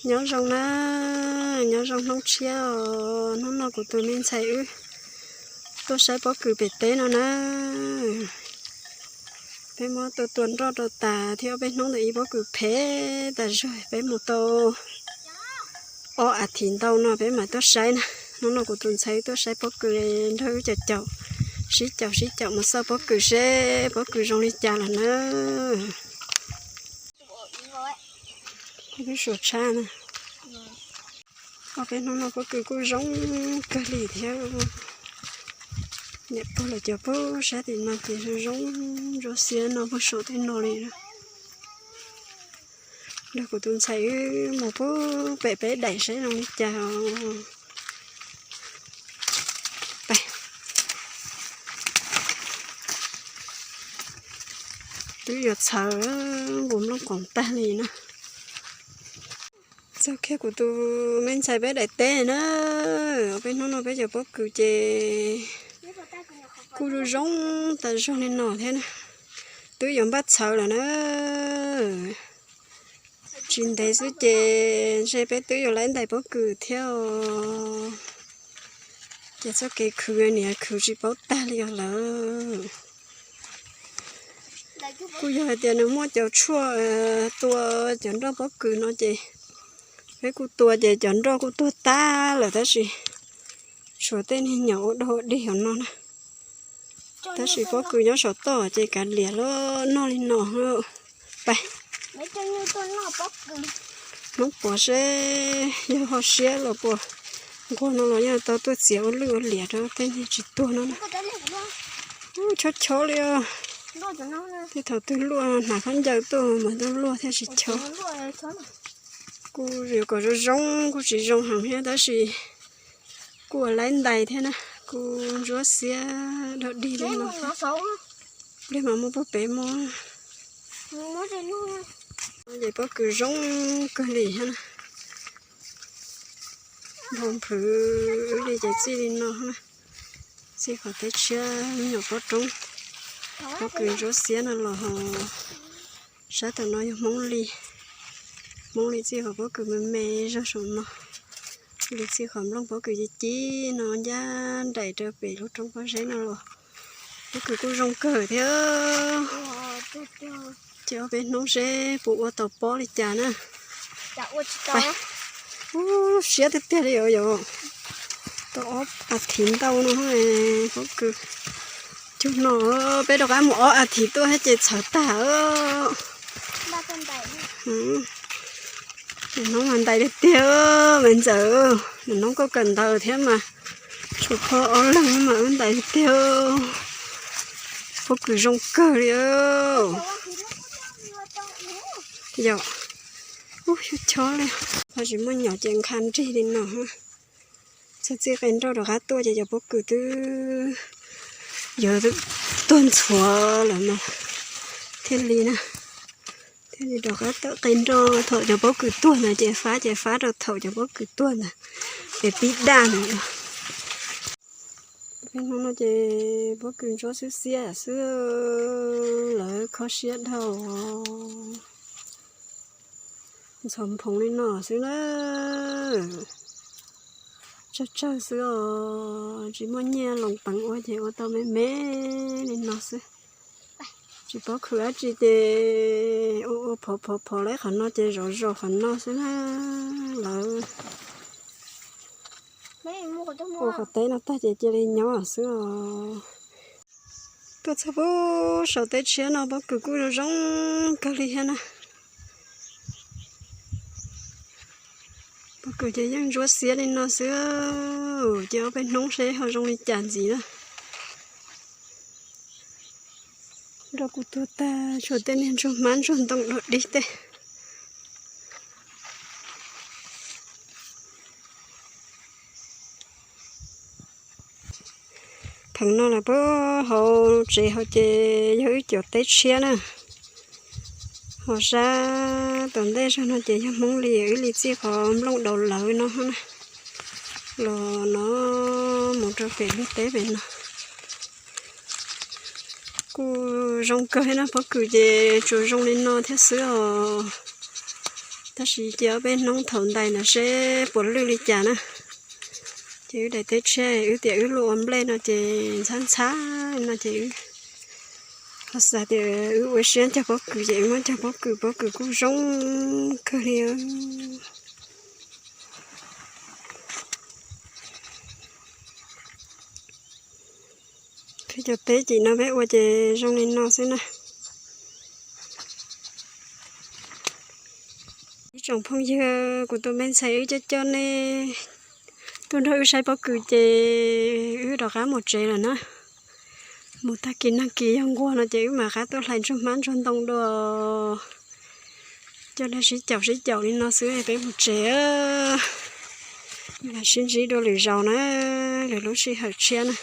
Nyob zoo na, nyob zoo hnub tshiab os. Hnub no kuv tus me ntxhais wb tuaj saib pob kws pem teb no na. Peb muab tua tua nroj rau tas thiab, peb hnub ntawd ib pob kws phem tas zog, peb mus tau ob as thiv ntau no peb mam tuaj saib na. Hnub no kuv tus ntxhais wb tuaj saib pob kws, nrog wb caum caum, sib caum sib caum mus xauj pob kws seb pob kws zoo li cas lawm na. Twb suav tshaj na. Ob peb hnub no pob kws kuj zoo kawg li thiab. Niam pog lawv cov pob sab tim no ces zoo zoo ntsuab xiab no puag saum tej no li na. Nrog kuv tus ntxhais wb mus puag pem peb daim seb zoo li cas os. Twb yuav txhawv nqus nplooj qoos tag li na. Txog kiag kuv tus me ntxhais peb daim teb na. Peb hnub no peb cov pob kws ces kuj zoo zoo tas zog li no thiab na. Twb yuav npaj txhawv lawm na. Tsis ntev xwb ces ntshe peb twb yuav laib ntais pob kws thiab os. Ces txoj kev khwv niam khwv tsis paub tag li os lawm. Kuj yog hais tias nws muaj cov tshuaj tua cov nroj pob kws no ces peb kuj tua ces cov nroj kuj tuag tag lawm tab sis tshuav tej niag nyom ua dog ua dig hauv no na. Tab sis pob kws nyob saum toj ces kav liam los noj li no. Pais, hnub puas seb yog ho siab los puas nquag no los yeej tau tuaj txiav ua lwj ua liam rau tej niag tsis tuag no na. Chob chob li os. Tej thaum twg luaj hnav khaub ncaws tuaj mas tuaj luaj thiaj tsis chob. Kuj yuav kom zoo zoo kuj tsis zoo heev thiab tab sis kuj ua laib ntais thiab na, kuj ntsuab xiab dog dig li no. Pliag mas muaj puag pem muaj. Ces pob kws zoo kawg li thiab na. Nphau nphwv li ces txij li no na. Txij qhov teb tshiab me nyuam pob roob, pob kws ntsuab xiab no los ho sab tam no yog Hmoob li. Hmoob li txij qhov pob kws me me zog saum no, li txij qhov nplooj pob kws ci ci no ncaj nraim rau pem lub roob pob zeb no los pob kws kuj zoo kawg thiab. Ces ob peb hnub seb puas ua tau pob li cas na. Ub, siab tiag tiag li os yom. Tau ob as thiv ntau no pob kws. Cug no peb rov qab mus ob as thiv tuaj thiab ces txhawv tag. Nim no mas ntais tiag tiag me ntxawm, nim no koj kawm ntawv thiab mas tshuav pog ob leeg mas wb ntais tiag tiag. Pob kws zoo kawg li. Yog, ub, chob chob li. Ho tsis muaj nyom ces nkha nrig li no. Txog txij qe nroj rov qab tuaj ces cov pob kws twb yuav tuag ntxhuav lawm no thiaj li na. Thiaj li rov qab tawm qe nroj thaum cov pob kws tuag ntawd ces fab ces fab rau thaum cov pob kws tuag ntawd es pib daj ntawd. Peb hnub no ces pob kws ntsuab xwb xiab xwb, lawv kho siab dhau. Ntxhov nphoov li no xwb na. Tsawg tsawg xwb os, tsis muaj nyiaj loos peev ua ces ua tau me me li no xwb. Tsis paub khwv dab tsi ces ua ua phov phov phov lawm qhov no ces zov zov qhov no xwb na. Lawv ua qhov teb no tag ces cia li nyob xwb os. Tuaj txog pub saum teb tshiab no pob kws kuj zoo zoo kawg li thiab na. Pob kws ces yeej ntsuab xiab li no xwb, ces ob peb hnub seb ho zoo li cas ntxiv na. Nroj kuj tuag tag, tshuav tej niag ntsuag hmab ntsuag ntoo dog dig tej. Pheem no lawm puag hauv tsev hauv ces yog wb cov teb tshiab na. Ho sab tom ntej zog no ces yog Hmoob li, wb li txij qhov nplooj daus lawv no na. Los no mus rau pem lub teb pem no. Kuj zoo kawg thiab na, pob kws ces tsuas zoo li no thiab xwb os. Tab sis cia ob peb hnub thaum ntais no seb puas lwj li cas na. Ces wb daim teb tshiab wb tias wb luaj ua nplej no ces ntxhab ntxhab no ces wb ho xav tias wb ua siab cog pob kws ces wb muab cog pob kws, pob kws kuj zoo kawg li. Peb cov teb cim no peb ua ces zoo li no xwb na. Ib tsoom phooj ywg, kuv tus me ntxhais wb coj coj nej tuaj nrog wb saib pob kws ces wb rov qab mus tsev lawm na. Mus tag kis nag kis yog nquag no ces wb mam qab tuaj hlais ntsuag hmab ntsuag ntoo dua. Coj nej sib caum sib caum li no xwb peb mus tsev. Mam sib ntsib dua lwm zaus na, lwm lub sij hawm tshiab na.